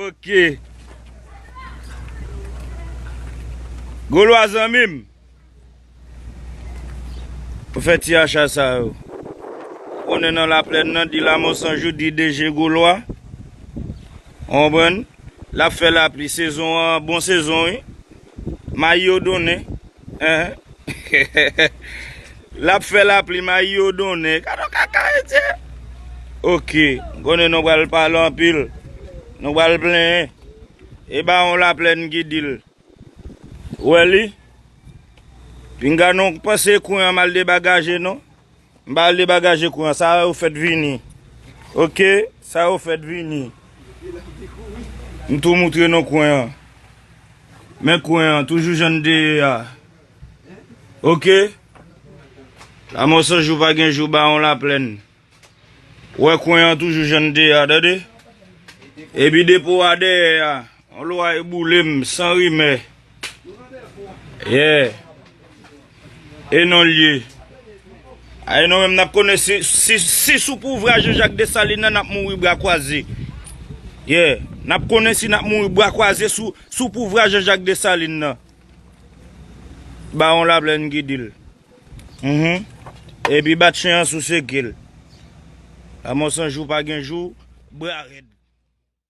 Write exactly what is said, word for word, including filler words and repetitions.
Ok. Golwa zanmi m. Ou fè ti acha sa yo. Konnen nan laplèn nan, di Lamò Sanjou, di D J Golwa. Ou konprann? L ap fè lapli. Sezon an, bon sezon, wi. Mayi yo donnen. Hein? L ap fè lapli, mayi yo donnen. Gad yon kaka, Etye. Ok. Konnen nou pral pale anpil. Nou pral plenyen. E Bawon Laplèn ki di l. Ou wè li? Pinga non, panse kwen an m al debagaje non. M pa al debagaje kwen an. Sa yo fèt vini. Ok? Sa yo fèt vini. M tou moutre nou kwen an. Men kwen an, toujou jan n te ye a. Ok? Lamò Sanjou pa gen jou, Bawon Laplèn. Wè kwen an toujou jan n te ye a, tande? Epi depo a dèyè a. Yon lwa e boule m, san rimè. Yeah. E non l ye. Ay, nou menm n ap konnen si, si, si sou pouvwa Jean Jacques Dessalines nan, n ap mouri bra kwaze. Yeah. N ap konnen si n ap mouri bra kwaze sou, sou pouvwa Jean Jacques Dessalines nan. Bawon Laplèn ki di l. Mhm. Epi bat chen an sou seke l. Lamò Sanjou pa gen jou, bra rèd.